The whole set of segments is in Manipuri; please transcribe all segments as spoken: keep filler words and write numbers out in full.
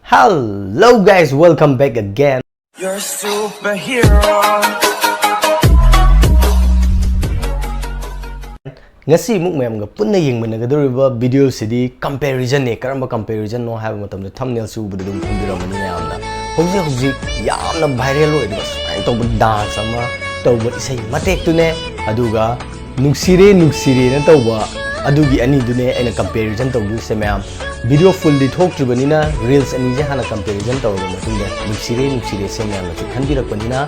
Hello guys, welcome back again. You're a superhero. ꯉꯁꯤ ꯑꯃꯨꯛ ꯃꯌꯥꯝꯒ ꯄꯨꯟꯅ ꯌꯦꯡꯃꯤꯟꯅꯒꯗꯧꯔꯤꯕ video ꯁꯤꯗꯤ comparison ꯅꯦ꯫ ꯀꯔꯝꯕ comparison ꯅꯣ ꯍꯥꯏꯕ ꯃꯇꯝꯗ thumbnail ꯁꯨ ꯎꯕꯗ ꯑꯗꯨꯝ ꯈꯪꯕꯤꯔꯝꯃꯅꯤ ꯃꯌꯥꯝꯅ꯫ ꯍꯧꯖꯤꯛ ꯍꯧꯖꯤꯛ ꯌꯥꯝꯅ viral ꯑꯣꯏꯔꯤꯕ ꯁꯨꯃꯥꯏꯅ ꯇꯧꯕ dance ꯑꯃ ꯇꯧꯕ ꯏꯁꯩ ꯃꯇꯦꯛꯇꯨꯅꯦ, ꯑꯗꯨꯒ ꯅꯨꯡꯁꯤꯔꯦ ꯅꯨꯡꯁꯤꯔꯦꯅ ꯇꯧꯕ ꯑꯗꯨꯒꯤ ꯑꯅꯤꯗꯨꯅꯦ ꯑꯩꯅ comparison ꯇꯧꯗꯣꯏꯁꯦ ꯃꯌꯥꯝ꯫ Video full ꯗꯤ ꯊꯣꯛꯇ꯭ꯔꯤꯕꯅꯤꯅ reels ꯑꯅꯤꯁꯦ ꯍꯥꯟꯅ comparison ꯇꯧꯔꯕ ꯃꯇꯨꯡꯗ ꯅꯨꯡꯁꯤꯔꯦ ꯅꯨꯡꯁꯤꯔꯦꯁꯦ ꯃꯌꯥꯝꯅꯁꯨ ꯈꯟꯕꯤꯔꯛꯄꯅꯤꯅ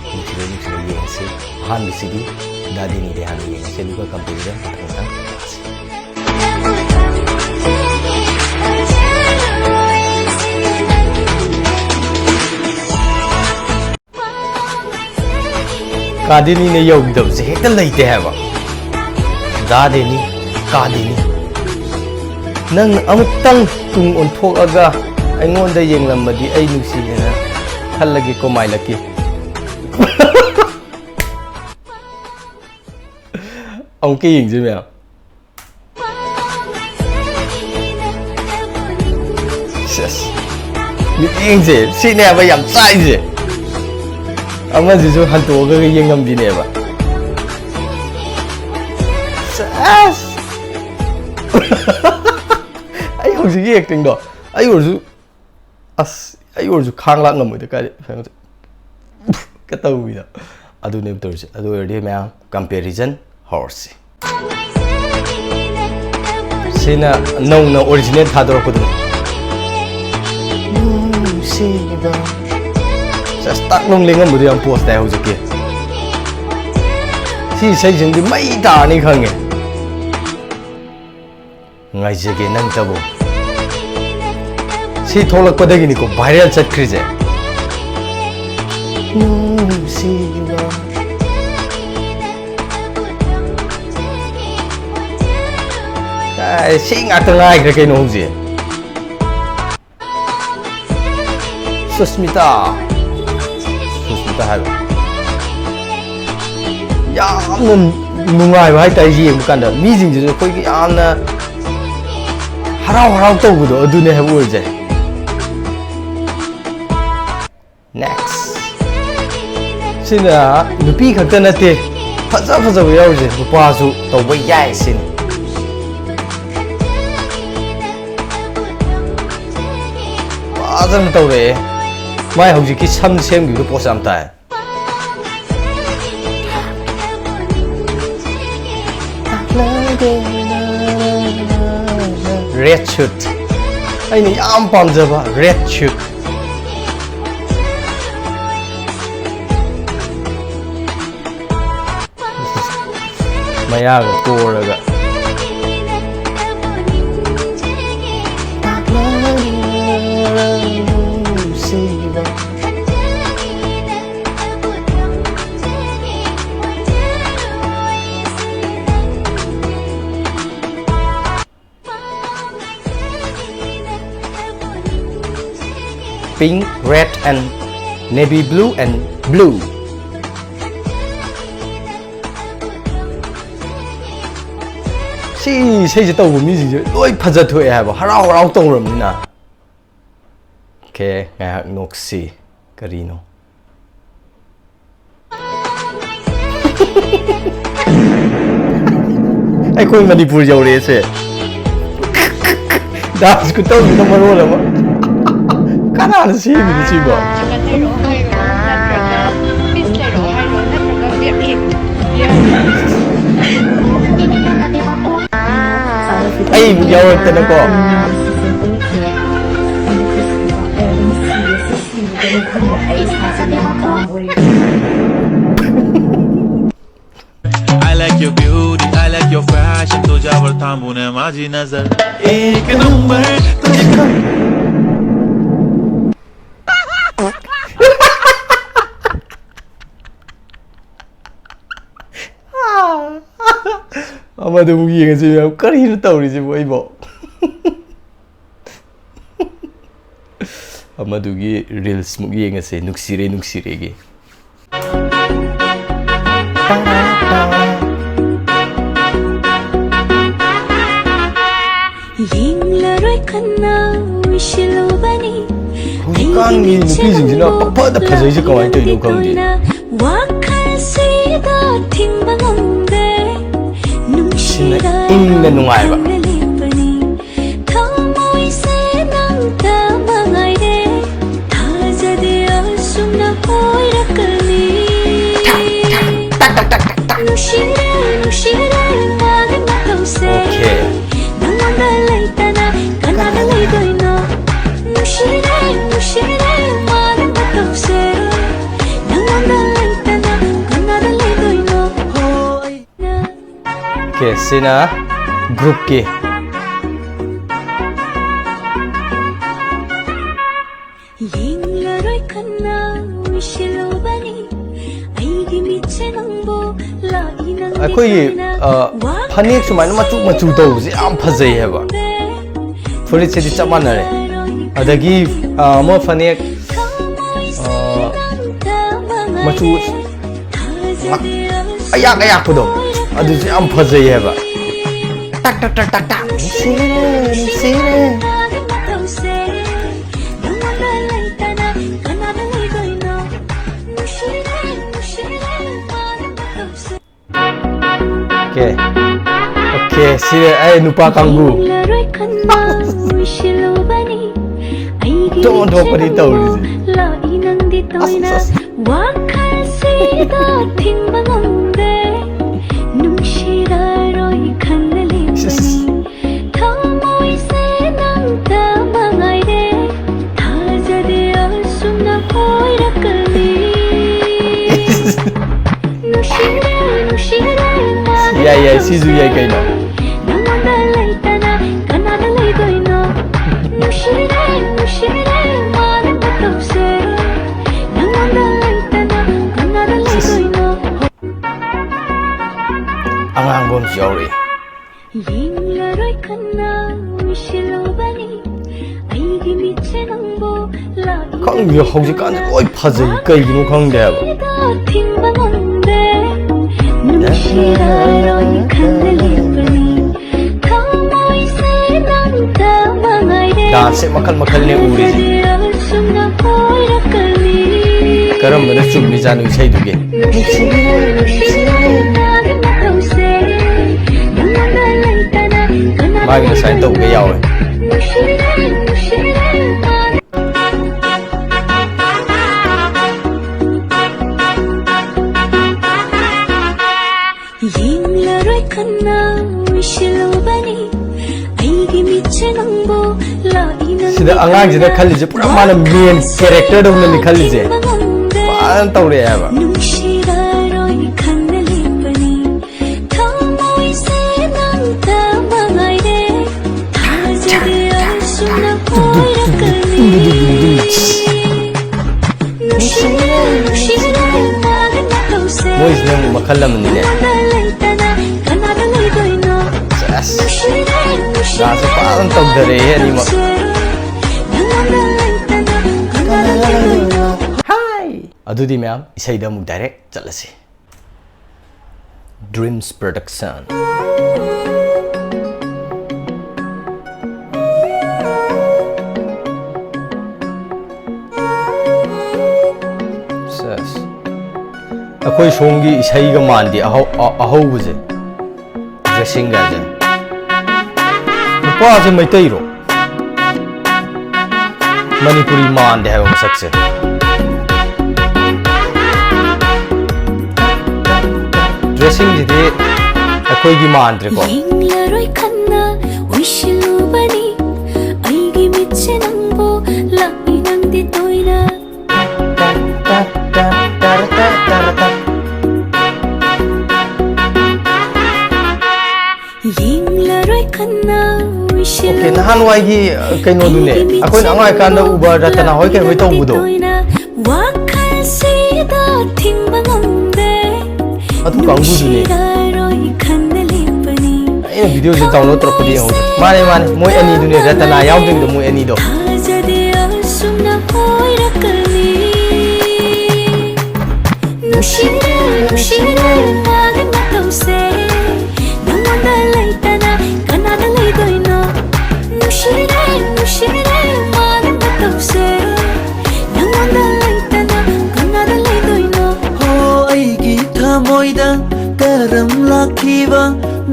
ꯅꯨꯡꯁꯤꯔꯦ ꯅꯨꯡꯁꯤꯔꯦ ꯌꯦꯡꯉꯁꯤ꯫ ꯑꯍꯥꯟꯕꯁꯤꯗꯤ ꯗꯥ ꯗꯦꯅꯤꯗꯤ ꯍꯥꯟꯅ ꯌꯦꯡꯉꯁꯤ, ꯑꯗꯨꯒ comparison ꯃꯊꯪ ꯃꯊꯪ ꯇꯧꯔꯁꯤ꯫ ꯀꯥꯗꯦꯅꯤꯅ ꯌꯧꯗꯕꯁꯦ ꯍꯦꯛꯇ ꯂꯩꯇꯦ ꯍꯥꯏꯕ꯫ ꯗꯥ ꯗꯦꯅꯤ, ꯀꯥꯗꯦꯅꯤ, ꯅꯪ ꯑꯃꯨꯛꯇꯪ ꯇꯨꯡ ꯑꯣꯟꯊꯣꯛꯑꯒ ꯑꯩꯉꯣꯟꯗ ꯌꯦꯡꯂꯝꯃꯗꯤ ꯑꯩ ꯅꯨꯡꯁꯤꯌꯦꯅ ꯈꯜꯂꯒꯦꯀꯣ, my lucky꯫ ꯑꯃꯨꯛꯀ ꯌꯦꯡꯁꯤ ꯃꯌꯥꯝ꯫ ꯁꯦꯁ꯫ ꯃꯤꯠꯌꯦꯡꯁꯦ ꯁꯤꯅꯦꯕ ꯌꯥꯝ ꯆꯥꯛꯏꯁꯦ꯫ ꯑꯃꯁꯤꯁꯨ ꯍꯟꯇꯣꯛꯑꯒ ꯌꯦꯡꯉꯝꯕꯤꯅꯦꯕ꯫ ꯁꯦꯁ꯫ ꯑꯩ ꯍꯧꯖꯤꯛꯀꯤ acting ꯗꯣ ꯑꯩ ꯑꯣꯏꯔꯁꯨ, ꯑꯁ, ꯑꯩ ꯑꯣꯏꯔꯁꯨ ꯈꯥꯡ ꯂꯥꯛ ꯉꯝꯃꯣꯏꯗ ꯀꯥꯏꯗꯩ꯫ ꯀꯩꯅꯣ ꯀ ꯇꯧꯕꯤꯗꯣ ꯑꯗꯨꯅꯦꯕ ꯇꯧꯔꯤꯁꯦ꯫ ꯑꯗꯨ ꯑꯣꯏꯔꯗꯤ ꯃꯌꯥꯝ comparison ꯍꯧꯔꯁꯤ꯫ ꯁꯤꯅ ꯅꯧꯅ original ꯊꯥꯗꯣꯔꯛꯄꯗꯨꯅꯤ꯫ ꯅꯨꯡꯁꯤꯕ꯫ ꯁꯦꯁ, ꯇꯥꯛ ꯂꯣꯡ ꯂꯦꯡꯉꯝꯕꯗꯣ ꯌꯥꯝ pose ꯇꯥꯏ ꯍꯧꯖꯤꯛꯀꯤ꯫ ꯁꯤ ꯏꯁꯩꯁꯤꯃꯗꯤ ꯃꯩ ꯇꯥꯔꯅꯤ ꯈꯪꯉꯦ꯫ ꯉꯥꯏꯖꯒꯦ ꯅꯪꯇꯕꯨ꯫ ꯁꯤ ꯊꯣꯛꯂꯛꯄꯗꯒꯤꯅꯤꯀꯣ viral ꯆꯠꯈ꯭ꯔꯤꯁꯦ꯫ ꯅꯨꯡꯁꯤꯕ꯫ ꯑꯦ, ꯁꯤ ꯉꯥꯛꯇ ꯉꯥꯏꯈ꯭ꯔꯦ ꯀꯩꯅꯣ ꯍꯧꯖꯤꯛ꯫ ꯁꯨꯁꯃꯤꯇꯥ꯫ ꯁꯨꯁꯃꯤꯇꯥ ꯍꯥꯏꯕ꯫ ꯌꯥꯝꯅ ꯅꯨꯡꯉꯥꯏꯕ ꯍꯥꯏꯇꯥꯔꯦ ꯌꯦꯡꯕ ꯀꯥꯟꯗ꯫ ꯃꯤꯁꯤꯡꯁꯤꯁꯨ ꯑꯩꯈꯣꯏꯒꯤ ꯌꯥꯝꯅ ꯍꯔꯥꯎ ꯍꯔꯥꯎ ꯇꯧꯕꯗꯣ ꯑꯗꯨꯅꯦ ꯍꯥꯏꯕ ꯑꯣꯏꯔꯤꯁꯦ꯫ Next. ꯁꯤꯅ ꯅꯨꯄꯤ ꯈꯛꯇ ꯅꯠꯇꯦ, ꯐꯖ ꯐꯖꯕ ꯌꯥꯎꯔꯤꯁꯦ ꯅꯨꯄꯥꯁꯨ ꯇꯧꯕ ꯌꯥꯏ ꯁꯤꯅꯤ꯫ ꯐꯖꯅ ꯇꯧꯔꯛꯑꯦ꯫ ꯃꯥꯏ ꯍꯧꯖꯤꯛꯀꯤ ꯁꯝ ꯁꯦꯝꯈꯤꯕꯗꯣ ꯄꯣꯁ ꯌꯥꯝ ꯇꯥꯏ꯫ Red suit. ꯑꯩꯅ ꯌꯥꯝ ꯄꯥꯝꯖꯕ red suit. ꯃꯌꯥꯒ Koraga. Pink, red and navy blue and blue. ꯁꯤ ꯏꯁꯩꯁꯦ ꯇꯧꯕ ꯃꯤꯁꯤꯡꯁꯦ ꯂꯣꯏ ꯐꯖꯊꯣꯛꯑꯦ ꯍꯥꯏꯕ, ꯍꯔꯥꯎ ꯍꯔꯥꯎ ꯇꯧꯔꯕꯅꯤꯅ꯫ ꯑꯣꯀꯦ, ꯉꯥꯏꯍꯥꯛ ꯅꯣꯛꯁꯤ꯫ ꯀꯔꯤꯅꯣ? ꯑꯩꯈꯣꯏ ꯃꯅꯤꯄꯨꯔ ꯌꯧꯔꯛꯑꯦꯁꯦ꯫ Dance ꯈꯨꯇꯧꯁꯤꯅ ꯃꯔꯣꯜ ꯑꯃ꯫ ꯀꯅꯥꯅ ꯁꯦꯝꯃꯤꯅꯣ ꯁꯤꯕꯣ? ꯑꯩꯕꯨ ꯌꯥꯎꯔꯛꯇꯅꯀꯣ꯫ I like your beauty, I like your fashion. तुझ्यावर थांबून माझी नजर एक नंबर. तुझे ꯑꯃꯗꯨꯕꯨ ꯌꯦꯡꯉꯁꯤ ꯃꯌꯥꯝ꯫ ꯀꯔꯤꯅꯣ ꯇꯧꯔꯤꯁꯤꯕꯨ ꯑꯩꯕꯣ? ꯑꯃꯗꯨꯒꯤ reels ꯃꯨꯛ ꯌꯦꯡꯉꯁꯦ, ꯅꯨꯡꯁꯤꯔꯦ ꯅꯨꯡꯁꯤꯔꯦꯒꯤ꯫ ꯌꯦꯡꯂꯔꯣꯏ ꯈꯟꯅ ꯎꯏꯁꯤꯜꯂꯨꯕꯅꯤ꯫ ꯍꯧꯖꯤꯛꯀꯥꯟ ꯑꯩꯒꯤ ꯅꯪꯒꯤ ꯅꯨꯄꯤꯁꯤꯡꯁꯤꯅ ꯄꯪꯐꯗ ꯐꯖꯩꯁꯦ ꯀꯃꯥꯏꯅ ꯇꯧꯔꯤꯅꯣ ꯈꯪꯗꯦ꯫ ꯋꯥꯈꯜꯁꯤꯗ ꯊꯤꯡꯕ ꯉꯝꯗꯦ꯫ ꯁꯤꯅ ꯏꯪꯅ ꯅꯨꯡꯉꯥꯏꯕ꯫ ꯊꯃꯣꯏꯁꯦ ꯅꯪꯇ ꯃꯉꯥꯏꯔꯦ꯫ ꯊꯥꯖꯗꯦ ꯑꯁꯨꯝꯅ ꯑꯣꯏꯔꯛꯀꯅꯤ꯫ ꯅꯨꯡꯁꯤꯔꯦ, ꯅꯨꯡꯁꯤꯔꯦ, ꯃꯥꯒꯤ ꯃꯇꯧꯁꯦ꯫ Okay. ꯅꯪꯉꯣꯟꯗ ꯂꯩꯇꯅ ꯀꯅꯥꯗ ꯂꯩꯗꯣꯏꯅꯣ? ꯅꯨꯡꯁꯤꯔꯦ, ꯅꯨꯡꯁꯤꯔꯦ, ꯃꯥꯒꯤ ꯃꯇꯧꯁꯦ꯫ ꯅꯪꯉꯣꯟꯗ ꯂꯩꯇꯅ ꯀꯅꯥꯗ ꯂꯩꯗꯣꯏꯅꯣ? ꯍꯣꯏ꯫ Okay, ꯁꯤꯅ groupꯀꯤ꯫ ꯌꯦꯡꯂꯔꯣꯏ ꯈꯟꯅ ꯎꯏꯁꯤꯜꯂꯨꯕꯅꯤ꯫ ꯑꯩꯒꯤ ꯃꯤꯠꯁꯦ ꯅꯪꯕꯨ ꯂꯥꯛꯏ ꯅꯪꯒꯤ ꯑꯩꯈꯣꯏꯒꯤ, ꯁꯣꯏꯅ ꯑ, ꯋꯥꯈꯜ ꯐꯅꯦꯛ ꯁꯨꯃꯥꯏꯅ ꯃꯆꯨ ꯃꯆꯨ ꯇꯧꯕꯁꯦ ꯌꯥꯝ ꯐꯖꯩ ꯍꯥꯏꯕ꯫ ꯐꯨꯔꯤꯠꯁꯤꯗꯤ ꯆꯞ ꯃꯥꯟꯅꯔꯦ꯫ ꯑꯗꯒꯤ, ꯑ, ꯑꯃ ꯐꯅꯦꯛ, ꯑ, ꯃꯆꯨ ꯉ-, ꯑꯌꯥꯛ ꯑꯌꯥꯛꯄꯗꯣ, ꯑꯗꯨꯁꯨ ꯌꯥꯝ ꯐꯖꯩ ꯍꯥꯏꯕ꯫ ꯇꯛ ꯇꯛ ꯇꯛ ꯇꯛ ꯇꯛ꯫ ꯅꯨꯡꯁꯤꯔꯦ, ꯅꯨꯡꯁꯤꯔꯦ꯫ Okay. Okay, ꯁꯤꯔꯦ ꯑꯩ ꯅꯨꯄꯥ ꯀꯥꯡꯕꯨ꯫ ꯑꯣꯟꯊꯣꯛ ꯑꯣꯟꯊꯣꯛꯄꯅꯤ ꯇꯧꯔꯤꯁꯦ꯫ ꯑꯁ, ꯑꯁ꯫ ꯋꯥꯈꯜꯁꯤꯗ ꯊꯤꯡꯕ ꯉꯝꯗꯦ꯫ ꯅꯨꯡꯁꯤꯔꯔꯣꯏ ꯈꯟꯅ ꯂꯦꯞꯄꯅꯤ꯫ ꯊꯃꯣꯏꯁꯦ ꯅꯪꯇ ꯃꯉꯥꯏꯔꯦ꯫ ꯊꯥꯖꯗꯦ ꯑꯁꯨꯝꯅ ꯑꯣꯏꯔꯛꯀꯅꯤ꯫ ꯅꯨꯡꯁꯤꯔꯦ, ꯅꯨꯡꯁꯤꯔꯦ, ꯃꯥꯒꯤ ꯌꯥꯏ, ꯌꯥꯏ, ꯁꯤꯁꯨ ꯌꯥꯏ ꯀꯩꯅꯣ꯫ ꯅꯪꯉꯣꯟꯗ ꯂꯩꯇꯅ ꯀꯅꯥꯗ ꯂꯩꯗꯣꯏꯅꯣ? ꯅꯨꯡꯁꯤꯔꯦ, ꯅꯨꯡꯁꯤꯔꯦ, ꯃꯥꯒꯤ ꯃꯇꯧꯁꯦ꯫ ꯅꯪꯉꯣꯟꯗ ꯂꯩꯇꯅ ꯀꯅꯥꯗ ꯂꯩꯗꯣꯏꯅꯣ? ꯑꯉꯥꯡꯕ ꯑꯃꯁꯨ ꯌꯥꯎꯔꯛꯑꯦ꯫ ꯌꯦꯡꯂꯔꯣꯏ ꯈꯟꯅ ꯎꯏꯁꯤꯜꯂꯨꯕꯅꯤ꯫ ꯑꯩꯒꯤ ꯃꯤꯠꯁꯦ ꯅꯪꯕꯨ ꯂꯥꯛꯏ꯫ ꯈꯪꯗꯦ, ꯍꯧꯖꯤꯛꯀꯥꯟꯁꯦ ꯂꯣꯏ ꯐꯖꯩ, ꯀꯩꯒꯤꯅꯣ ꯈꯪꯗꯦ ꯍꯥꯏꯕ꯫ ꯊꯤꯡꯕ ꯉꯝꯗꯦ꯫ ꯅꯨꯡꯁꯤꯔꯔꯣꯏ ꯈꯟꯅ ꯂꯦꯞꯄꯅꯤ꯫ ꯊꯃꯣꯏꯁꯦ ꯅꯪꯇ ꯃꯉꯥꯏꯔꯦ꯫ Danceꯁꯦ ꯃꯈꯜ ꯃꯈꯜꯅꯦ ꯎꯔꯤꯁꯦ꯫ ꯊꯥꯖꯗꯦ ꯑꯁꯨꯝꯅ ꯀꯔꯝꯕꯅ ꯆꯨꯝꯃꯤꯖꯥꯠꯅꯣ ꯏꯁꯩꯗꯨꯒꯤ? ꯃꯥꯒꯤ ꯉꯁꯥꯏ ꯇꯧꯕ ꯌꯥꯎꯋꯦ꯫ ꯌꯦꯡꯂꯔꯣꯏ ꯈꯟꯅ ꯎꯏꯁꯤꯜꯂꯨꯕꯅꯤ ꯑꯩꯒꯤ ꯃꯤꯠꯁꯦ ꯅꯪꯕꯨ ꯂꯥꯛꯏ ꯅꯪꯒꯤ ꯁꯤꯗ ꯑꯉꯥꯡꯁꯤꯅ ꯈꯜꯂꯤꯁꯦ ꯄꯨꯔꯥ ꯃꯥꯅ main character ꯗꯧꯅꯅꯤ ꯈꯜꯂꯤꯁꯦ꯫ ꯐꯖꯅ ꯇꯧꯔꯛꯑꯦ ꯍꯥꯏꯕ꯫ ꯅꯨꯡꯁꯤꯔꯔꯣꯏ ꯈꯟꯅ ꯂꯦꯞꯄꯅꯤ ꯊꯃꯣꯏꯁꯦ ꯅꯪꯇ ꯃꯉꯥꯏꯔꯦ ꯊꯥꯖꯗꯦ ꯑꯁꯨꯝꯅ ꯀꯣꯏꯔꯛꯀꯅꯤ꯫ ꯃꯣꯏꯁꯤꯅ ꯑꯃꯨꯛ ꯃꯈꯜ ꯑꯃꯅꯤꯅꯦ꯫ ꯁꯦꯁ꯫ ꯗꯥꯟꯁꯁꯦ ꯐꯖꯅ ꯇꯧꯊꯔꯛꯑꯦ ꯑꯅꯤꯃꯛ꯫ ꯍꯥꯏ꯫ ꯑꯗꯨꯗꯤ ꯃꯌꯥꯝ, ꯏꯁꯩꯗ ꯑꯃꯨꯛ direct ꯆꯠꯂꯁꯤ꯫ Dreams Production꯫ ꯁꯦꯁ꯫ ꯑꯩꯈꯣꯏ ꯁꯣꯝꯒꯤ ꯏꯁꯩꯒ ꯃꯥꯟꯗꯦ ꯑꯍꯧ-, ꯑ-, ꯑꯍꯧꯕꯁꯦ꯫ Dressing ꯒꯥꯁꯦ꯫ ꯅꯨꯄꯥꯁꯦ ꯃꯩꯇꯩꯔꯣ? ꯃꯅꯤꯄꯨꯔꯤ ꯃꯥꯟꯗꯦ ꯍꯥꯏꯕ ꯃꯁꯛꯁꯦ꯫ Dressing ꯁꯤꯗꯤ ꯑꯩꯈꯣꯏꯒꯤ ꯃꯥꯟꯗ꯭ꯔꯦꯀꯣ꯫ ꯌꯦꯡꯂꯔꯣꯏ ꯈꯟꯅ ꯎꯏꯁꯤꯜꯂꯨꯕꯅꯤ ꯑꯩꯒꯤ ꯃꯤꯠꯁꯦ ꯅꯪꯕꯨ ꯂꯥꯛꯏ ꯅꯪꯗꯤ ꯇꯣꯏꯅ꯫ ꯌꯦꯡꯂꯔꯣꯏ ꯈꯟꯅ ꯎꯏꯁꯤꯜꯂꯨ꯫ Okay, ꯅꯍꯥꯟꯋꯥꯏꯒꯤ, ꯑ, ꯀꯩꯅꯣꯗꯨꯅꯦ, ꯑꯩꯈꯣꯏꯅ ꯑꯉꯥꯡ ꯑꯣꯏꯔꯤꯀꯥꯟꯗ ꯎꯕ ꯔꯇꯅꯥ ꯍꯣꯏ ꯀꯩ ꯍꯣꯏ ꯇꯧꯕꯗꯣ꯫ ꯋꯥꯈꯜꯁꯤꯗ ꯊꯤꯡꯕ ꯉꯝꯗꯦ꯫ ꯑꯗꯨ ꯀꯥꯡꯕꯨꯗꯨꯅꯦ꯫ ꯅꯨꯡꯁꯤꯔꯔꯣꯏ ꯈꯟꯅ ꯂꯦꯞꯄꯅꯤ꯫ ꯑꯩꯅ video ꯁꯦ download ꯇꯧꯔꯛꯄꯗꯤ ꯌꯦꯡꯍꯧꯗ꯭ꯔꯦ꯫ ꯃꯥꯅꯦ, ꯃꯥꯅꯦ, ꯃꯣꯏ ꯑꯅꯤꯗꯨꯅꯦ, ꯔꯇꯅꯥ ꯌꯥꯎꯗꯕꯤꯗꯣ ꯃꯣꯏ ꯑꯅꯤꯗꯣ꯫ ꯊꯥꯖꯗꯦ ꯑꯁꯨꯝꯅ ꯑꯣꯏꯔꯛꯀꯅꯤ꯫ ꯅꯨꯡꯁꯤꯔꯦ, ꯅꯨꯡꯁꯤꯔꯦ, ꯃꯥꯒꯤ ꯃꯇꯧꯁꯦ꯫ ꯅꯪꯉꯣꯟꯗ ꯂꯩꯇꯅ ꯀꯅꯥꯗ ꯂꯩꯗꯣꯏꯅꯣ? ꯅꯨꯡꯁꯤꯔꯦ, ꯅꯨꯡꯁꯤꯔꯦ, ꯃꯥꯒꯤ ꯃꯇꯧꯁꯦ꯫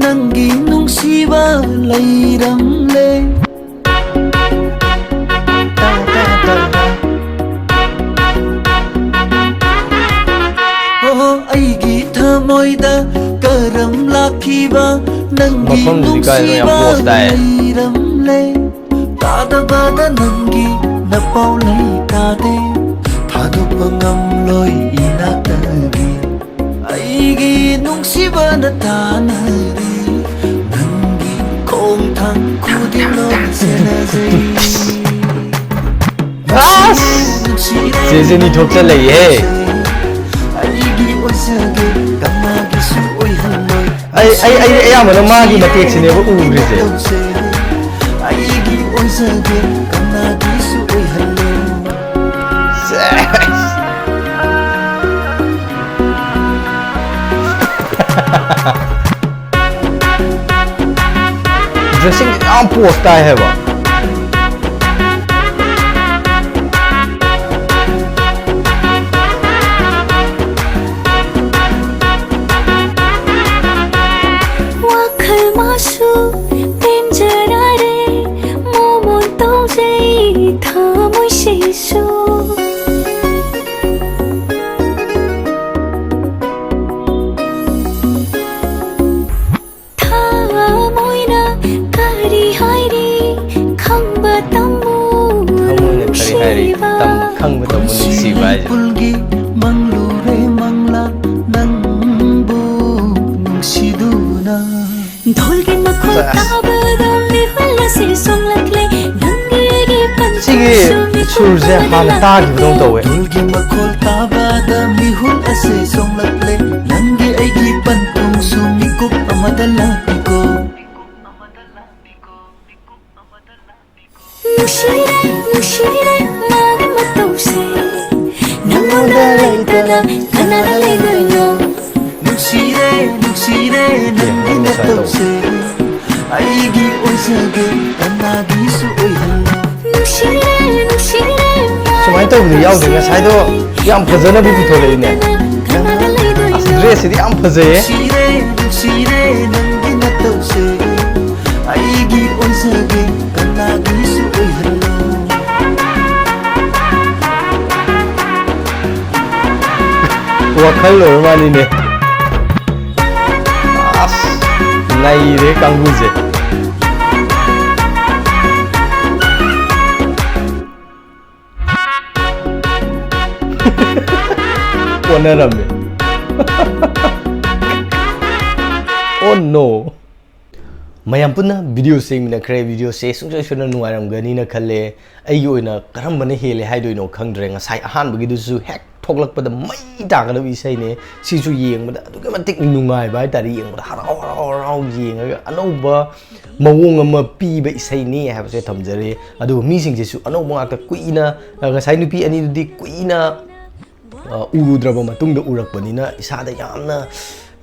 ꯅꯪꯒꯤ ꯅꯨꯡꯁꯤꯕ ꯂꯩꯔꯝꯂꯦ꯫ ꯑꯣ, ꯑꯩꯒꯤ ꯊꯃꯣꯏꯗ ꯀꯔꯝ ꯂꯥꯛꯈꯤꯕ ꯅꯪꯒꯤ ꯃꯐꯝꯗꯨꯗꯤ ꯀꯥꯏꯗꯅꯣ? ꯌꯥꯝ ꯅꯨꯡꯁꯤꯕ posh ꯇꯥꯏ꯫ ꯂꯩꯔꯝꯂꯦ꯫ ꯇꯥꯗꯕꯗ ꯅꯪꯒꯤ ꯅꯄꯥꯎ ꯂꯩ ꯇꯥꯗꯦ꯫ ꯊꯥꯗꯣꯛꯄ ꯉꯝꯂꯣꯏ ꯏꯅꯥꯛꯇꯒꯤ꯫ ꯑꯩꯒꯤ ꯅꯨꯡꯁꯤꯕꯅ ꯇꯥꯟꯅꯔꯤ꯫ ꯅꯪꯒꯤ ꯈꯣꯡꯊꯥꯡ ꯈꯨꯗꯤꯡꯃꯛ ꯁꯦꯟꯅꯖꯩ꯫ ꯑꯁ! ꯅꯨꯡꯁꯤꯔꯦ ꯆꯦ ꯖꯦꯅꯤ ꯊꯣꯛꯆꯜꯂꯛꯏꯍꯦ꯫ ꯑꯩꯒꯤ ꯑꯣꯏꯖꯒꯦ ꯀꯅꯥꯒꯤꯁꯨ ꯑꯣꯏꯍꯜꯂꯣꯏ꯫ ꯑꯩ, ꯑꯩ, ꯑꯩ ꯑꯌꯥꯝꯕꯅ ꯃꯥꯒꯤ ꯃꯇꯦꯛꯁꯤꯅꯦꯕ ꯎꯈ꯭ꯔꯤꯁꯦ꯫ ꯑꯩꯒꯤ ꯑꯣꯏꯖꯒꯦ ꯀꯅꯥꯒꯤꯁꯨ ꯑꯣꯏꯍꯜꯂꯣꯏ꯫ ꯁꯦꯁ! Dressing ꯌꯥꯝ posh ꯇꯥꯏ ꯍꯥꯏꯕ꯫ ꯋꯥꯈꯜ ꯃꯥꯁꯨ ꯄꯦꯟꯖꯔꯔꯦ, ꯃꯣꯃꯣꯟ ꯇꯧꯖꯩ ꯊꯃꯣꯏꯁꯤꯁꯨ꯫ ꯊꯃꯣꯏꯅ ꯀꯔꯤ ꯍꯥꯏꯔꯤ ꯈꯪꯕ ꯇꯝꯃꯨ꯫ ꯊꯃꯣꯏꯅ ꯀꯔꯤ ꯍꯥꯏꯔꯤ ꯅꯨꯡꯁꯤꯕ꯫ ꯇꯝ-, ꯈꯪꯕ ꯇꯝꯃꯨ ꯅꯨꯡꯁꯤꯕ ꯍꯥꯏꯁꯦ꯫ ꯄꯨꯜꯒꯤ ꯃꯪꯂꯨꯔꯦ ꯃꯪꯂꯥ ꯅꯪꯕꯨ ꯅꯨꯡꯁꯤꯗꯨꯅ꯫ ꯙꯣꯜꯒꯤ ꯃꯈꯣꯜ ꯁꯦꯁ꯫ ꯇꯥꯕꯗ ꯃꯤꯍꯨꯜ ꯑꯁꯤ ꯁꯣꯛꯂꯛꯂꯦ꯫ ꯅꯪꯒꯤ ꯑꯩꯒꯤ ꯁꯤꯒꯤ ꯄꯟꯊꯨꯡꯁꯨ ꯃꯤꯀꯨꯞ ꯁꯨꯔꯁꯦ ꯑꯃꯗ ꯍꯥꯟꯅ ꯇꯥꯈꯤꯕꯗꯧꯅ ꯂꯥꯛꯂꯦ꯫ ꯇꯧꯋꯦ꯫ ꯙꯣꯜꯒꯤ ꯃꯈꯣꯜ ꯇꯥꯕꯗ ꯃꯤꯍꯨꯜ ꯑꯁꯤ ꯁꯣꯛꯂꯛꯂꯦ꯫ ꯅꯪꯒꯤ ꯑꯩꯒꯤ ꯄꯟꯊꯨꯡꯁꯨ ꯃꯤꯀꯨꯞ ꯑꯃꯗ ꯂꯥꯛꯂꯦꯀꯣ꯫ ꯅꯨꯡꯁꯤꯔꯦ, ꯅꯨꯡꯁꯤꯔꯦ, ꯃꯥꯒꯤ ꯃꯇꯧꯁꯦ꯫ ꯅꯪꯉꯣꯟꯗ ꯂꯩꯇꯅ ꯀꯅꯥꯗ ꯂꯩꯗꯣꯏꯅꯣ? ꯅꯨꯡꯁꯤꯔꯦ, ꯅꯨꯡꯁꯤꯔꯦ, ꯅꯪꯒꯤ ꯅꯇꯧꯁꯦ꯫ ꯑꯩꯒꯤ ꯑꯣꯏꯖꯒꯦ, ꯀꯅꯥꯒꯤꯁꯨ ꯑꯣꯏꯍꯜꯂꯣ꯫ ꯅꯨꯡꯁꯤꯔꯦ, ꯅꯨꯡꯁꯤꯔꯦ, ꯁꯨꯃꯥꯏꯅ ꯇꯧꯕꯗꯤ ꯌꯥꯎꯗꯦ꯫ ꯉꯁꯥꯏꯗꯣ ꯌꯥꯝ ꯐꯖꯅꯗꯤ ꯄꯨꯊꯣꯛꯂꯛꯏꯅꯦ꯫ ꯀꯅꯥꯗ ꯂꯩꯗꯣꯏꯅꯣ? ꯑꯁ, dress ꯁꯤꯗꯤ ꯌꯥꯝ ꯐꯖꯩꯌꯦ꯫ ꯅꯨꯡꯁꯤꯔꯦ, ꯅꯨꯡꯁꯤꯔꯦ, ꯅꯪꯒꯤ ꯐꯖꯕꯤ ꯀꯅꯥꯒꯤꯁꯨ ꯑꯣꯏꯍꯜꯂꯣ꯫ ꯋꯥꯈꯜ ꯑꯣꯏꯔ ꯃꯥꯅꯤꯅꯦ꯫ ꯑꯁ, ꯅꯩꯔꯦ ꯀꯥꯡꯕꯨꯁꯦ꯫ ꯑꯣꯟꯅꯔꯝꯃꯦ꯫ Oh no! ꯃꯌꯥꯝ ꯄꯨꯟꯅ ꯚꯤꯗꯤꯑꯣꯁꯦ ꯌꯦꯡꯃꯤꯟꯅꯈ꯭ꯔꯦ꯫ ꯚꯤꯗꯤꯑꯣꯁꯦ ꯁꯨꯡꯁꯣꯏ ꯁꯣꯏꯗꯅ ꯅꯨꯡꯉꯥꯏꯔꯝꯒꯅꯤꯅ ꯈꯜꯂꯦ꯫ ꯑꯩꯒꯤ ꯑꯣꯏꯅ ꯀꯔꯝꯕꯅ ꯍꯦꯜꯂꯦ ꯍꯥꯏꯗꯣꯏꯅꯣ ꯈꯪꯗ꯭ꯔꯦ꯫ ꯉꯁꯥꯏ ꯑꯍꯥꯟꯕꯒꯤꯗꯨꯁꯨ ꯍꯦꯛ ꯊꯣꯛꯂꯛꯄꯗ ꯃꯩ ꯇꯥꯒꯗꯕ ꯏꯁꯩꯅꯦ꯫ ꯁꯤꯁꯨ ꯌꯦꯡꯕꯗ ꯑꯗꯨꯛꯀꯤ ꯃꯇꯤꯛ ꯅꯨꯡꯉꯥꯏꯕ ꯍꯥꯏꯇꯥꯔꯦ꯫ ꯌꯦꯡꯕꯗ ꯍꯔꯥꯎ ꯍꯔꯥꯎ ꯍꯔꯥꯎ ꯌꯦꯡꯉꯒ ꯑꯅꯧꯕ ꯃꯑꯣꯡ ꯑꯃ ꯄꯤꯕ ꯏꯁꯩꯅꯤ ꯍꯥꯏꯕꯁꯦ ꯊꯝꯖꯔꯤ꯫ ꯑꯗꯨꯒ ꯃꯤꯁꯤꯡꯁꯤꯁꯨ ꯑꯅꯧꯕ ꯉꯥꯛꯇ꯫ ꯀꯨꯏꯅ, ꯑ, ꯉꯁꯥꯏ ꯅꯨꯄꯤ ꯑꯅꯤꯗꯨꯗꯤ ꯀꯨꯏꯅ, ꯑ, ꯎꯔꯨꯗ꯭ꯔꯕ ꯃꯇꯨꯡꯗ ꯎꯔꯛꯄꯅꯤꯅ ꯏꯁꯥꯗ ꯌꯥꯝꯅ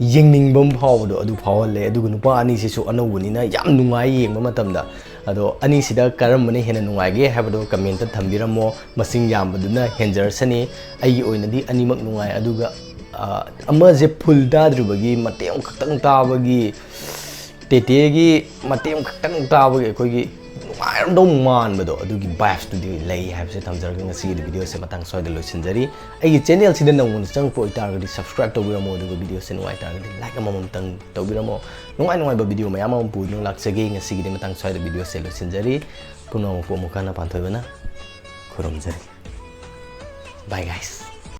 ꯌꯦꯡꯅꯤꯡꯕ ꯑꯃ ꯐꯥꯎꯕꯗꯣ ꯑꯗꯨ ꯐꯥꯎꯍꯜꯂꯦ꯫ ꯑꯗꯨꯒ ꯅꯨꯄꯥ ꯑꯅꯤꯁꯤꯁꯨ ꯑꯅꯧꯕꯅꯤꯅ ꯌꯥꯝ ꯅꯨꯡꯉꯥꯏ ꯌꯦꯡꯕ ꯃꯇꯝꯗ꯫ ꯑꯗꯣ ꯑꯅꯤꯁꯤꯗ ꯀꯔꯝꯕꯅ ꯍꯦꯟꯅ ꯅꯨꯡꯉꯥꯏꯒꯦ ꯍꯥꯏꯕꯗꯣ ꯀꯃꯦꯟꯇ ꯊꯝꯕꯤꯔꯝꯃꯣ꯫ ꯃꯁꯤꯡ ꯌꯥꯝꯕꯗꯨꯅ ꯍꯦꯟꯖꯔꯁꯅꯤ꯫ ꯑꯩꯒꯤ ꯑꯣꯏꯅꯗꯤ ꯑꯅꯤꯃꯛ ꯅꯨꯡꯉꯥꯏ꯫ ꯑꯗꯨꯒ, ꯑ, ꯑꯃꯁꯦ ꯐꯨꯜ ꯇꯥꯗ꯭ꯔꯤꯕꯒꯤ ꯃꯇꯦꯛ ꯑꯃꯈꯛꯇꯪ ꯇꯥꯕꯒꯤ, ꯇꯦꯇꯦꯒꯤ ꯃꯇꯦꯛ ꯑꯃꯈꯛꯇꯪ ꯇꯥꯕꯒꯤ ꯑꯩꯈꯣꯏꯒꯤ ꯅꯨꯡꯉꯥꯏꯔꯝꯗꯧ ꯃꯥꯟꯕꯗꯣ, ꯑꯗꯨꯒꯤ ꯚꯥꯏꯕꯁꯇꯨꯗꯤ ꯂꯩ ꯍꯥꯏꯕꯁꯦ ꯊꯝꯖꯔꯒ ꯉꯁꯤꯒꯤꯗꯤ ꯚꯤꯗꯤꯑꯣꯁꯦ ꯃꯇꯥꯡ ꯁ꯭ꯋꯥꯏꯗ ꯂꯣꯏꯁꯤꯟꯖꯔꯤ꯫ ꯑꯩꯒꯤ ꯆꯦꯅꯦꯜꯁꯤꯗ ꯅꯧꯅ ꯆꯪꯉꯛꯄ ꯑꯣꯏꯇꯥꯔꯒꯗꯤ ꯁꯕꯁꯀ꯭ꯔꯥꯏꯕ ꯇꯧꯕꯤꯔꯝꯃꯣ, ꯑꯗꯨꯒ ꯚꯤꯗꯤꯑꯣꯁꯦ ꯅꯨꯡꯉꯥꯏꯇꯥꯔꯒꯗꯤ ꯂꯥꯏꯛ ꯑꯃꯃꯝꯇꯪ ꯇꯧꯕꯤꯔꯝꯃꯣ꯫ ꯅꯨꯡꯉꯥꯏ ꯅꯨꯡꯉꯥꯏꯕ ꯚꯤꯗꯤꯑꯣ ꯃꯌꯥꯝ ꯑꯃ ꯄꯨꯗꯨꯅ ꯂꯥꯛꯆꯒꯦ꯫ ꯉꯁꯤꯒꯤꯗꯤ ꯃꯇꯥꯡ ꯁ꯭ꯋꯥꯏꯗ ꯚꯤꯗꯤꯑꯣꯁꯦ ꯂꯣꯏꯁꯤꯟꯖꯔꯤ꯫ ꯄꯨꯝꯅꯃꯛꯄꯨ ꯑꯃꯨꯛ ꯍꯟꯅ ꯄꯥꯟꯊꯣꯏꯕꯅ ꯈꯨꯔꯨꯝꯖꯔꯤ꯫ Bye guys꯫